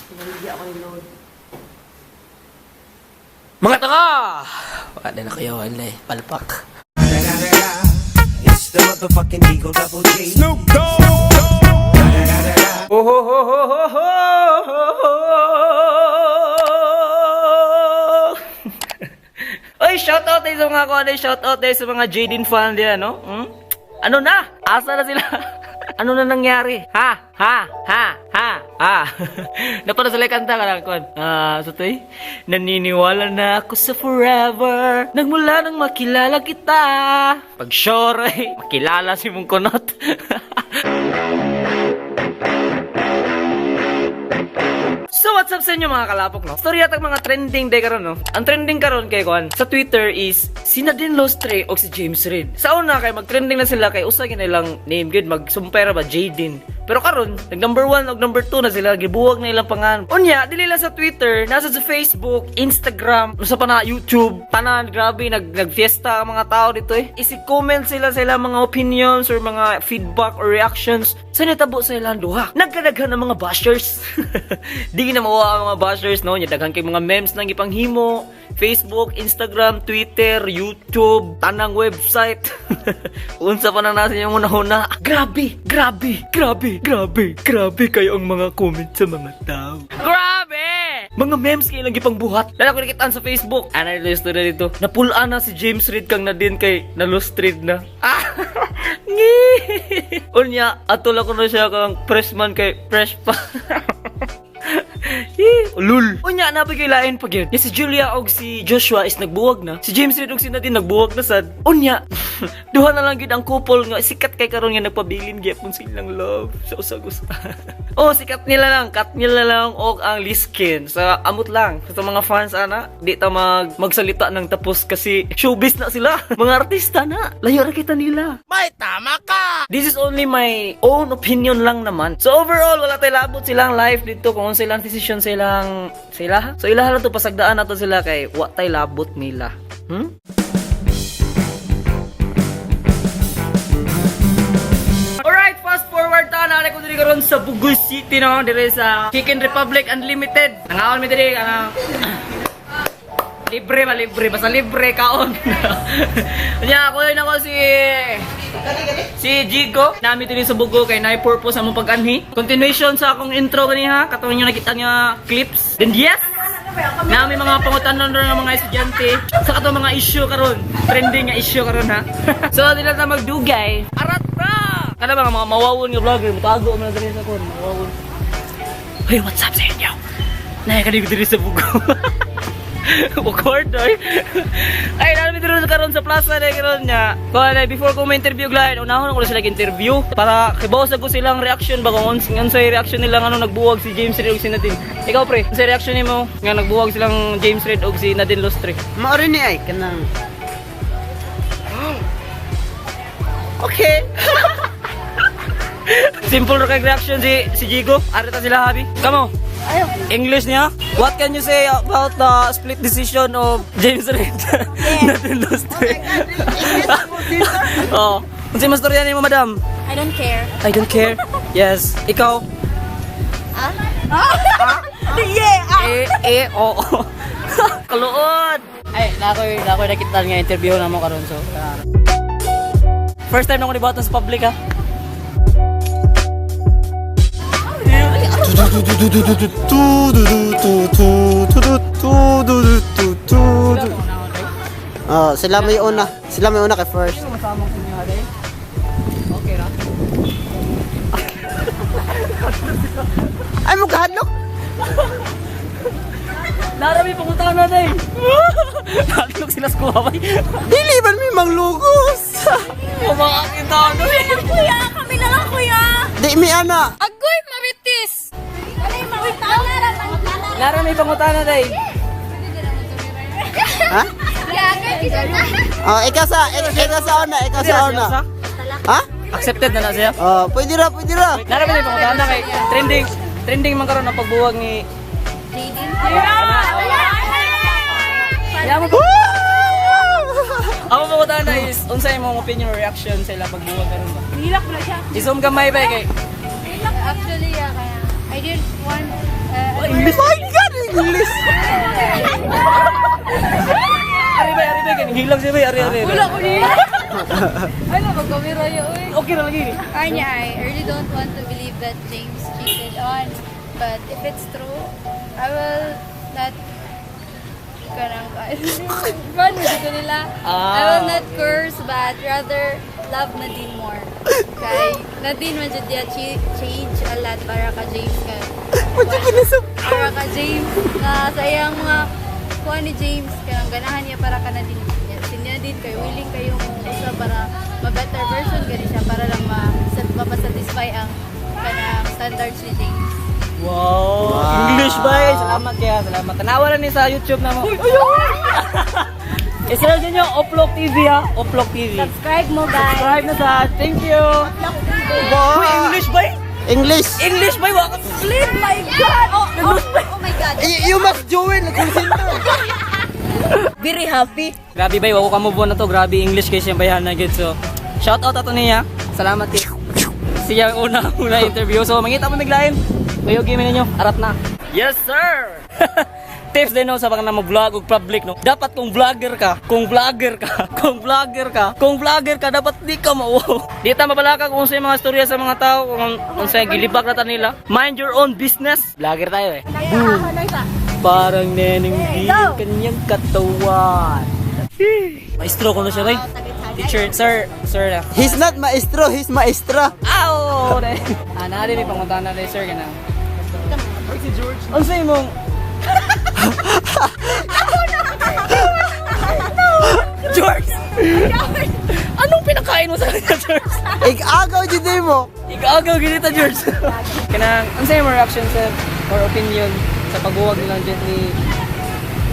Pinaligya ako ni Lord. Mga tanga! Wala na kayo, wala eh. Palpak. It's the motherfucking Eagle Double G. Snoop Dogg. Oh, ho, ho, ho, ho, ho, ho, ho. Oy, shout out tayo sa mga kuan, shout out tayo sa mga Jaden fan diyan, no? Hmm? Ano na? Asa na sila? Ano na nangyari? Ha? Ha? Ha? Ha? Ha? Napano sila kanta ka lang, kuan. Ah, so to eh. Naniniwala na ako sa forever. Nagmula nang makilala kita. Pag sure, eh, makilala si mong kunot. So what's up sa inyo, mga kalapok, no? Story atang mga trending day karon, no. Ang trending karon kay kuan sa Twitter is si Nadine Lustre o si James Reid. Sa una kay mag-trending na sila kay usa gyud ilang name gyud magsumpera ba Jaden. Pero karon nag number 1 og number 2 na sila, gibuwag na ilang pangan. Unya dili lang sa Twitter, nasa sa Facebook, Instagram, usa pa na YouTube, tanan grabe nagfiesta ang mga tao dito eh. Isi-comment sila sa ilang mga opinions or mga feedback or reactions sa natabo sa ilang duha. Nagkadaghan ng mga bashers. Di na mawa ang mga bashers, no. Nya daghan kay mga memes nang ipanghimo, Facebook, Instagram, Twitter, YouTube, tanang website. Unsa pa na nasa inyong una-una. Grabe, grabe, grabe, grabe, grabe kayo ang mga comment sa mga tao. Grabe! Mga memes kayo lang gipangbuhat. Lalo ko nakitaan sa Facebook. Ano yung story dito? Napulaan na si James Reid kang Nadine kay na Reid na. Ah! Ngi! Unya, atol ako na siya kang freshman kay fresh pa. Eh, lul. Unya, nabigay lain pag yun. Ya, si Julia og si Joshua is nagbuwag na. Si James Reid og si Nadine nagbuwag na sad. Unya, duha na lang gyud ang couple nga sikat kay karon nga nagpabilin gyapon silang love sa usag-usa. Oh, sikat nila lang, cut nila lang og ang Liskin. Sa amot lang sa mga fans ana, di ta magsalita ng tapos kasi showbiz na sila. Mga artista na. Layo ra kita nila. May tama ka! This is only my own opinion lang naman. So overall, wala tayo labot silang life dito kung unsa ilang decision silang sila. So ilaha lang to pasagdaan nato sila kay wa tay labot nila. Alright, fast forward ta na ko diri karon sa Bugoy City, no, diri sa Chicken Republic Unlimited. Nangaon mi diri ang libre ba libre basta libre kaon. Nya ako yun ako si si Jigo, nami diri sa Bugo kay naay purpose among pag-anhi. Continuation sa akong intro kaniha, katong inyo nakita nga clips. Then yes, nami mga pangutanon ron ng mga estudyante sa katong mga issue karon, trending nga issue karon ha. So dili na ta magdugay. Arat ra. Kana mga mawawon nga vlogger, mutago man diri sa kon, mawawon. Hey, what's up sa inyo? Nay ka diri sa Bugo. Record ay. Ay, nami diri sa karon sa plaza na karon niya. Ko ay before ko ma-interview glahin, unahon ko na sila interview para kibaw sa ko silang reaction ba kung unsay reaction nila ngano nagbuwag si James Reid ug si Nadine. Ikaw pre, unsay reaction nimo nga nagbuwag silang James Reid ug si Nadine Lustre? Maori ni ay kanang. Okay. Simple ra kay reaction si si Jigo. Arita sila habi. Kamo. English niya. What can you say about the split decision of James Reid? Nadine Lustre. Oh. Unsay mas storya nimo, madam? I don't care. I don't care. Yes. Ikaw? Yeah! Eh, eh, oo. Kaluod! Ay, nakoy, nakoy nakita nga interview na mo karon so. First time na ko nibuhatan sa public ha. Oh, sila may una. Sila may una kay first. Okay ra. Ay mo kahadlok. Narami pangutana na day. Naglok sila sa kuha bay. Dili man mi manglugos. Kumakain tao no. Kuya, kami na lang, kuya! Di mi ana. Agoy, maritis! Narami pangutana day. Ha? Oh, ikaw sa una, ikaw sa una. Ha? Accepted na na siya. Oh, pwede ra, pwede ra. Narami na pangutana kay trending trending man karon ang pagbuwag ni Yamo po. Ang pangutana is unsa imong opinion or reaction sa ila pagbuwag karon ba? Nilak mo na siya. Isum gamay ba kay Actually, yeah, kaya I didn't want Oh, English. My God, English. Ari ba, ari ba, ganing hilang siya ba, ari, ari. Wala ko niya. Ay, na, magkamera yun. Uy. Okay na lagi. Kanya, I really don't want to believe that James cheated on. But if it's true, I will not kanang paano dito nila? I will not curse, but rather love Nadine more. Kay Nadine man jud niya change a lot para ka James ka. Para ka James na sa iyang mga kuha ni James kanang ganahan niya para ka Nadine. Si Nadine kay willing kayo usa para ma-better version gani siya para lang ma mapasatisfy ang kanang standards ni James. Wow. English ba? Salamat kaya, salamat. Tanawa na ni sa YouTube na mo. I-search niyo Oplok TV ha. Oplok TV. Subscribe mo, guys. Subscribe na sa. Thank you. Uy, English ba? English. English ba? Waka Flip, my God! Oh, oh, oh my God. You must join the call center. Very happy. Grabe bay, wako ka move on na to. Grabe English kay siyang bayahan na gid. So, shout out ato niya. Salamat kay siya ang una una interview. So, mangita mo miglain. Kayo game ninyo, arat na. Yes, sir. Tips din no sa mga na vlog og public no. Dapat kung vlogger ka, kung vlogger ka, kung vlogger ka, kung vlogger ka dapat di ka mauwaw. Di ta mabalaka kung unsay mga istorya sa mga tao, kung unsay gilibak na ta nila. Mind your own business. Vlogger tayo eh. Boom. Parang neneng B, kanyang katawan. Maestro ko na siya, bay. Teacher, sir, sir na. He's not maestro, he's maestra. Ow! Ah, naa rin may pangutana na sir kana. Si George. Unsa imong George! Anong pinakain mo sa kanya, George? Igagaw jud mo. Ikaagaw ginita, George. Kanang, unsa imong reaction sir or opinion sa pagbuwag nilang jet ni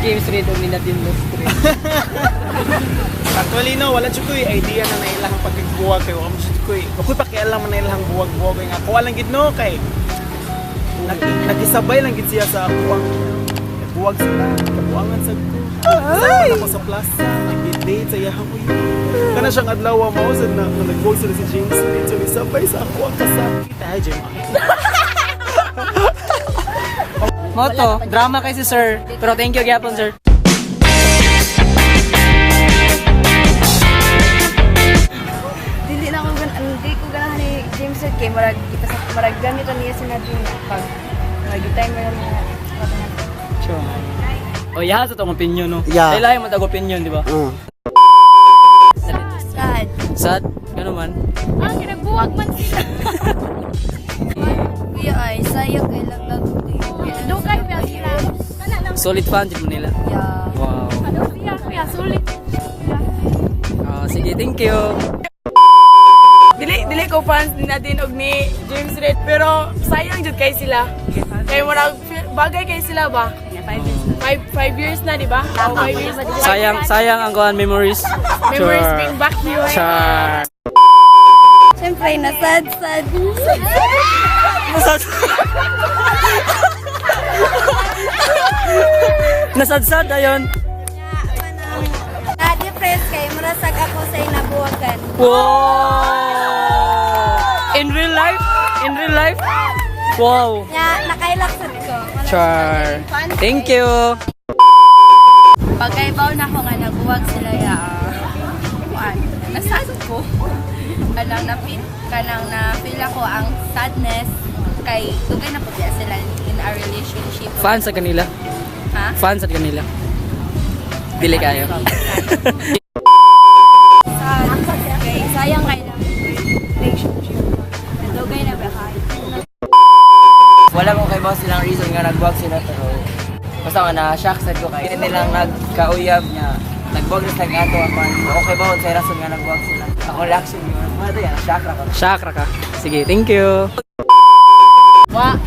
James Reid o ni Nadine Lustre? Actually no, wala jud ko'y idea na nailahang pagkagbuwag kay wa man jud ko'y ako'y pakialam man nailahang buwag-buwag kay nga ako lang gid no kay nakisabay lang gid siya sa ako ang buwag sila kabuangan sad ko. Ay! Ako sa plaza, nag-date sa iyahang uyo. Kana siyang adlaw mao sad na nga nagbuwag sila si James Reid so isabay sa ako ang kasakit. Ay, James. Moto, drama kay si sir. Pero thank you gyapon, sir. Dili na ako gan hindi ko ganahan ni James Reid kay murag kita sa murag gamit niya si Nadine pag mag time mo mga Sure. O, yaha sa tong opinion, no? Yeah. Dahil lahi mo tag opinion, di ba? Sad. Sad? Gano man? Ah, kinagbuwag man sila. Kuya ay sayang kay lang nagtuyo. Dugay pa sila. Solid fan jud mo nila. Yeah. Wow. Siya, kuya, sulit. Ah, sige, thank you. Dili dili ko fans ni Nadine og ni James Reid pero sayang jud kay sila. Kay murag bagay kay sila ba? 5 years na, di ba? Oh, 5 years. Sayang, sayang ang kuan memories. Memories Sure. bring back you. Char. Siyempre, na sad, sad. Nasad. Nasadsad ayon. Na-depress kay murasag ako sa inabuwagan. Wow! In real life? In real life? Wow. Nya, nakailaksad ko. Char. Thank you. Pagkaibaw na ako nga nagbuwag sila ya. Kuan, nasad ko. Kanang na feel, kanang na feel ako ang sadness kay dugay na po sila in a relationship. Fan sa kanila. Ha? Fan sa kanila. Dili kayo. Sad. Kay sayang kay lang relationship. Dugay na ba kayo? Wala mo kay boss silang reason nga nagbuwag sila pero basta nga na shock sad ko kay nilang nagkauyab niya nagbuwag na sila ato ako okay ba sa rason nga nagbuwag sila ako reaction yun mga yan shock ra ko. Shock ra ka. Sige, thank you. Wa.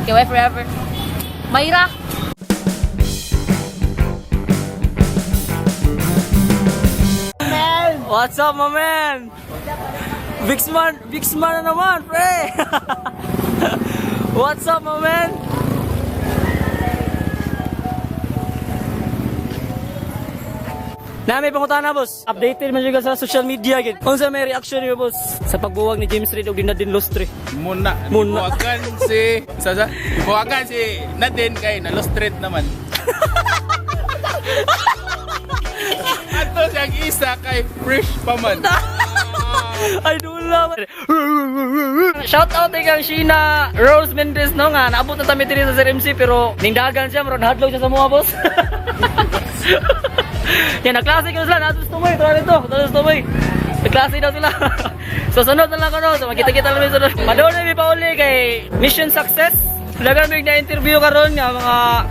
Okay, wait forever. Mayra. What's up, my man? Bixman, Bixman na naman, pre! What's up, my man? Na may pangutana, boss. Updated man jud ka sa social media gid. Unsa may reaction niyo, boss, sa pagbuwag ni James Reid og Nadine Lustre? Muna. Muna. Buwagan si sa buwagan si Nadine kay na lost thread naman. Ato siyang isa kay fresh pa man. Ay, dula. Shout out kay kang Sheena Rose Mendez, no, nga naabot na tami diri sa Sir MC pero ningdagan siya, maron hadlok siya sa mga, boss. Yan, naklase ko sila, natos tumoy, tara dito, natos tumoy. Nagklase daw sila. So sunod na lang ko, no? So magkita-kita lang sunod. Padol na mi pauli kay mission success. Daghang mig na interview karon nga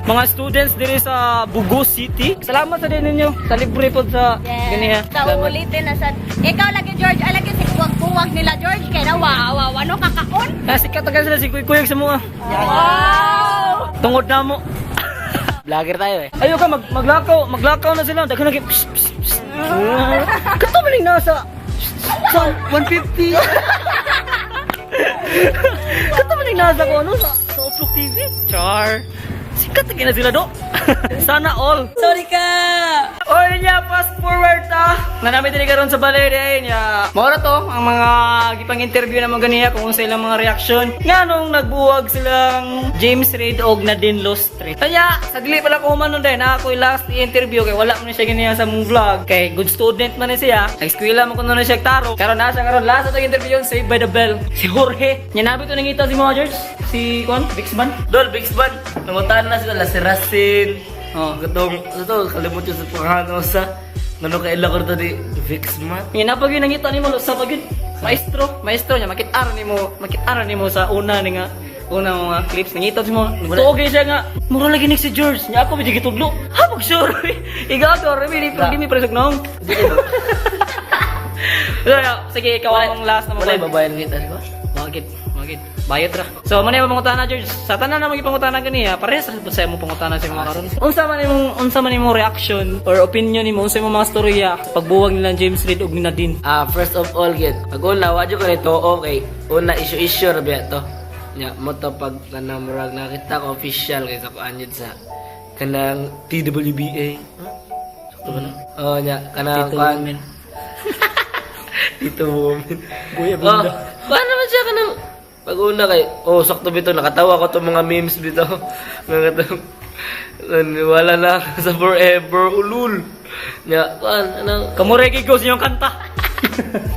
mga students diri sa Bugo City. Salamat sa din ninyo sa libre pod sa ganiha. Sa uulitin na sa... Ikaw lagi, George. Ay, lagi si kuwag-kuwag nila, George. Kaya na, wow, wow, ano, kakaon? Nasikat tagal sila si Kuy Kuyog sa mga. Wow! Tungod na mo. Vlogger tayo eh. Ayo ka maglakaw, maglakaw na sila. Daghan lagi. Psst, psst, psst. Kato man ning nasa sa 150. Kato man ning nasa ko ano sa Uplok TV. Char. Sikat na sila do. Sana all. Sorry ka! Oy niya, fast forward ta. Nanami diri karon sa balay day niya. Mao ra to ang mga gipang interview na mga ganiya kung unsa ilang mga reaction. Nga nung nagbuwag silang James Reid og Nadine Lustre. Kanya sa dili pala ko human nun day na ako'y last i-interview kay wala man siya ganiya sa mong vlog. Kay good student man ni siya. Nag-eskwela man kuno na siya taro. Karon na siya karon last atong interview yun, Saved by the Bell. Si Jorge. Nya nabi to nangita si mga George. Si kon Bixman. Dol, Big Ban. Nangutan na sila si Rasin. Oh. Katong, ito, kalimot yung sa pangano sa ngano kaila ko rito di Vixman. Nga napag yun nangita nimo sa pag yun. Maestro, maestro niya makit-ara nimo, makit-ara nimo sa una ni nga una mga clips nangita mo. Tuog siya nga mura lagi ni si George. Nya ako medyo gitudlo. Ha pag sure. Igago ra mi di mi presog nong. So, sige, ikaw ang last na Wala mo. babayan kita ko. Bakit? Bakit? Bayot ra. So, man yung pangutana, George. Sa tanan na magipangutana ganiya, parehas ra sa imong pangutana sa imong karon. Unsa man imong reaction or opinion nimo, unsa imong mga storya sa pagbuwag nila James Reid ug ni Nadine? Ah, first of all, gid. Pag una, wadyo ko nito, okay. Una, issue-issue ra biya to. Nya, mo to pag kanang murag nakita ko official kay sa kuan yun sa kanang TWBA. Huh? Sakto ba na? Oh, nya, kanang Tito kuan. Women. Tito Women. Buya Oh, bunda. kuan naman siya kanang pag una kay, oh, sakto bito, nakatawa ko to mga memes bito. Mga to, naniwala na ako sa forever, ulul. Nya, kuan, anang, Kamura kay Ghost yung kanta.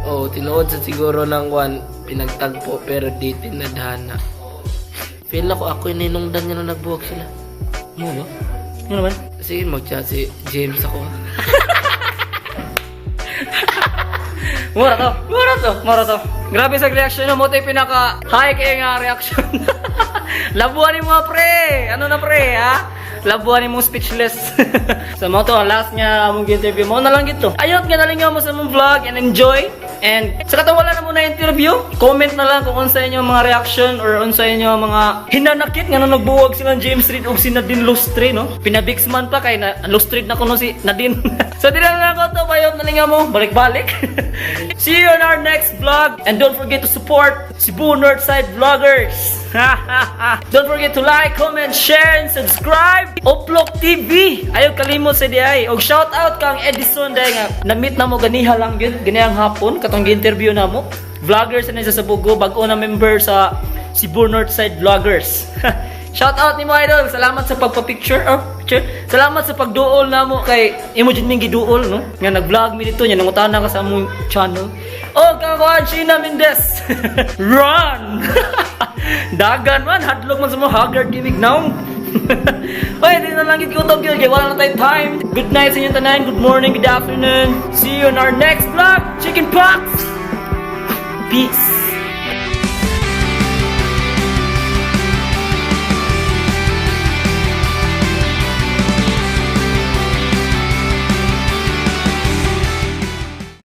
Oh, tinuod sa siguro ng kwan, pinagtagpo pero di tinadhana. Feel ako ako yung ninungdan niya nung nagbuwag sila. Ano ba? Ano naman? Sige, mag-chat si James ako. Mura to. Mura to. Mura to. Grabe sa reaction mo. Mo pinaka high kay nga reaction. Labuan ni mga pre. Ano na pre, ha? Labuan ni mo speechless. So mo to, ang last nga among interview mo na lang gito. Ayot nga nalingaw mo sa mong vlog and enjoy. And sa katong wala na mo na interview, comment na lang kung unsa inyo mga reaction or unsa inyo mga hinanakit nga nung nagbuwag silang James Reid og si Nadine Lustre, no? Pinabixman pa kay na Lustre na kuno si Nadine. So di na lang ko to, bayot nalingaw mo, balik-balik. See you on our next vlog and don't forget to support Cebu Northside Vloggers. Don't forget to like, comment, share, and subscribe. Oplok TV. Ayaw kalimot sa diay. Og shout out kang Edison dahil nga na-meet na mo ganiha lang yun, ganihang hapon katong gi-interview na mo. Vloggers na sa Sabugo, bag-o na member sa Cebu Northside Vloggers. Shout out ni mo, idol. Salamat sa pagpa-picture. Oh, picture. Salamat sa pagduol na mo kay imo jud ning giduol, no. Nga nag-vlog mi dito nya nangutana ka sa among channel. Oh, kakakuan Sheena Mendez. Run. Dagan man hadlok man sa mo haggard gimmick now. Oy, di na lang gid ko tog kay wala na tayong time. Good night sa inyong tanan. Good morning, good afternoon. See you in our next vlog. Chicken pox. Peace.